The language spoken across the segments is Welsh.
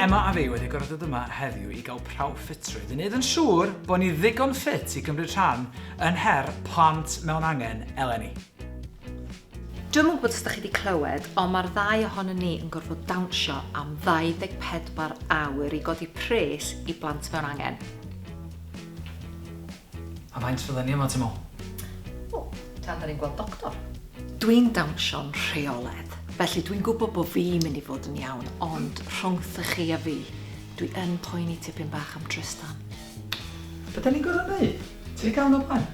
Mae Emma a fi wedi gorfod dod yma heddiw i gael prawf ffitrwydd i wneud yn siŵr bod ni ddigon ffit i gymryd rhan yn her Plant Mewn Angen eleni. Dwi'm yn gwybod os ydych chi wedi clywed, ond mae'r ddau ohonon ni yn gorfod dawnsio am 24 awr i godi pres i Blant Mewn Angen. A faint fydden ni yma, ti'n meddwl? Wel, tan da ni'n gweld doctor. Dwi'n dawnsio'n rheoledd, felly dwi'n gwybod bod fi'n mynd i fod yn iawn, ond rhwngthoch chi a fi, dwi yn poeni tipyn bach am Trystan. Be da ni'n gorfod neud? Ti 'di gael nhw o'r blaen?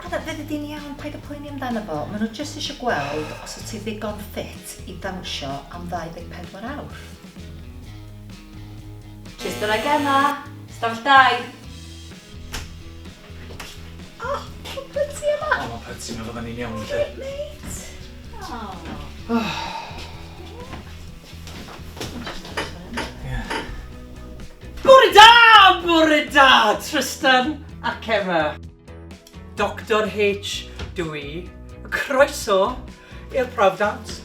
Gwranda, fyddi di'n iawn, paid â poeni amdano fo. Maen nhw jyst eisiau gweld os wyt ti ddigon ffit i ddawnsio am 24 awr. Tristan ag Emma, stafell dau. O, mae Putty yma! O, mae Putty yma, fyddan ni'n iawn felly. Alright, mate. Oh. Yeah. Bore da! Bore da, Tristan ac Emma. Doctor H dw i. Croeso i'r prawf dawns.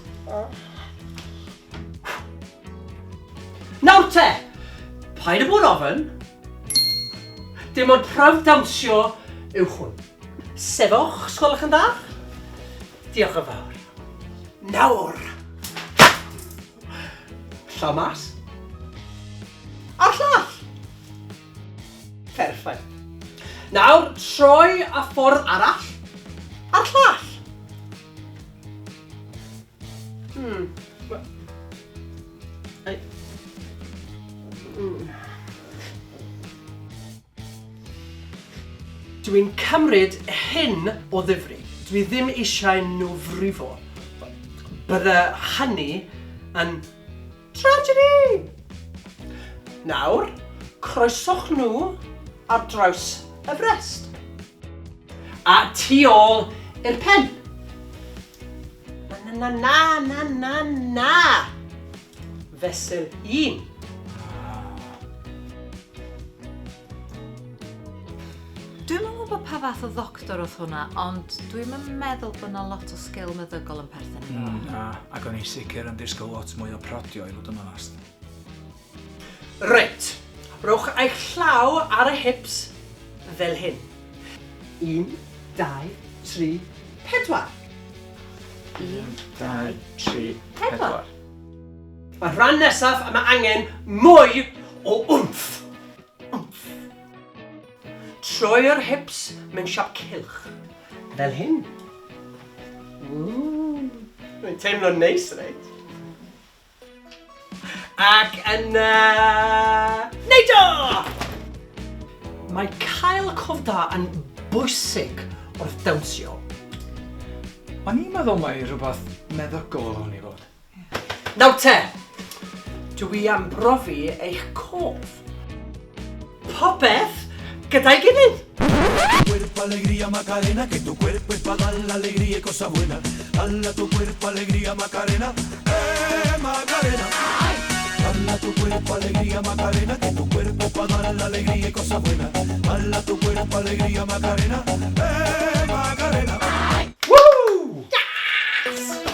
Nawr te! Paid â bod ofn. Dim ond prawf dawnsio yw hwn. Sefwch, os gwelwch yn dda. Diolch yn fawr. Nawr! Llaw mas. A'r llall! Perffaith. Nawr, troi a ffordd arall. A'r llall! Hmm. Dwi'n cymryd hyn o ddifri. Dwi ddim eisiau nhw frifo. Bydde hynny yn tragedy! Nawr, croeswch nhw ar draws y frest. A tu ôl i'r pen. Na na na na na na na! Fesul un. Dwi'm yn gwybod pa fath o ddoctor oedd hwnna, ond dwi'm yn meddwl bod 'na lot o sgil meddygol yn perthyn iddo fo. Na, ac o'n i'n sicr yn disgwyl lot mwy o prodio i fod yn onast. Reit, rhowch eich llaw ar y hips fel hyn. 1, 2, 3, 4. 1, 2, 3, 4. Mae'r rhan nesaf a mae angen mwy o wmff. Wmff. Troi'r hips mewn siap cylch. Fel hyn. Mae'n teimlo'n neis, reit? Ac yna... Neud o! Mae cael cof da yn bwysig wrth dawnsio. O'n i'n meddwl mai rhywbeth meddygol oedd hwn i fod. Nawr te, dw i am brofi eich cof. Popeth gyda'i gilydd! Cuerpo alegría Macarena, que tu cuerpo es pa dar la alegría y cosas buenas. Dala tu cuerpo alegría Macarena, eh Macarena. Dala tu cuerpo alegría Macarena, que tu cuerpo pa dar la alegría y cosas buenas. Dala tu cuerpo alegría Macarena, eh Macarena. Woo! Yes!